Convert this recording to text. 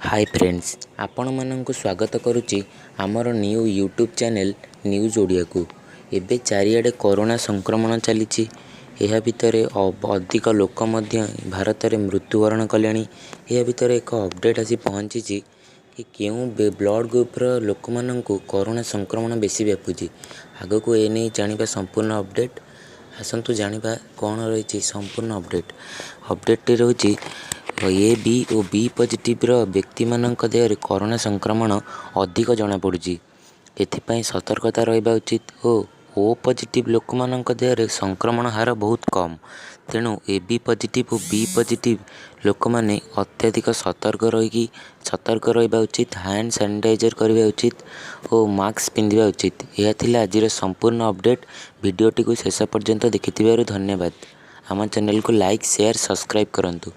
High friends, ଆପଣମାନଙ୍କୁ ସ୍ୱାଗତ କରୁଛି ଆମର ନ୍ୟୁ ୟୁଟ୍ୟୁବ୍ ଚ୍ୟାନେଲ୍ ନ୍ୟୁଜ୍ ଓଡ଼ିଆକୁ। ଏବେ ଚାରିଆଡ଼େ କରୋନା ସଂକ୍ରମଣ ଚାଲିଛି। ଏହା ଭିତରେ ଅଧିକ ଲୋକ ମଧ୍ୟ ଭାରତରେ ମୃତ୍ୟୁବରଣ କଲେଣି। ଏହା ଭିତରେ ଏକ ଅପଡ଼େଟ୍ ଆସି ପହଞ୍ଚିଛି କି କେଉଁ ବ୍ଲଡ଼ ଗ୍ରୁପ୍ର ଲୋକମାନଙ୍କୁ କରୋନା ସଂକ୍ରମଣ ବେଶୀ ବ୍ୟାପୁଛି। ଆଗକୁ ଏ ନେଇ ଜାଣିବା ସମ୍ପୂର୍ଣ୍ଣ ଅପଡ଼େଟ୍। ଆସନ୍ତୁ ଜାଣିବା କ'ଣ ରହିଛି ସମ୍ପୂର୍ଣ୍ଣ ଅପଡ଼େଟ୍। ଅପଡ଼େଟ୍ଟି ରହୁଛି, ଏ ବି ଓ ବି ପଜିଟିଭ୍ର ବ୍ୟକ୍ତିମାନଙ୍କ ଦେହରେ କରୋନା ସଂକ୍ରମଣ ଅଧିକ ଜଣାପଡ଼ୁଛି, ଏଥିପାଇଁ ସତର୍କତା ରହିବା ଉଚିତ ଓ ଓ ପଜିଟିଭ୍ ଲୋକମାନଙ୍କ ଦେହରେ ସଂକ୍ରମଣ ହାର ବହୁତ କମ୍। ତେଣୁ ଏ ବି ପଜିଟିଭ୍ ଓ ବି ପଜିଟିଭ୍ ଲୋକମାନେ ଅତ୍ୟଧିକ ସତର୍କ ରହିକି ସତର୍କ ରହିବା ଉଚିତ, ହ୍ୟାଣ୍ଡ ସାନିଟାଇଜର୍ କରିବା ଉଚିତ ଓ ମାସ୍କ ପିନ୍ଧିବା ଉଚିତ। ଏହା ଥିଲା ଆଜିର ସମ୍ପୂର୍ଣ୍ଣ ଅପଡ଼େଟ୍। ଭିଡ଼ିଓଟିକୁ ଶେଷ ପର୍ଯ୍ୟନ୍ତ ଦେଖିଥିବାରୁ ଧନ୍ୟବାଦ। ଆମ ଚ୍ୟାନେଲକୁ ଲାଇକ୍, ସେୟାର, ସବସ୍କ୍ରାଇବ୍ କରନ୍ତୁ।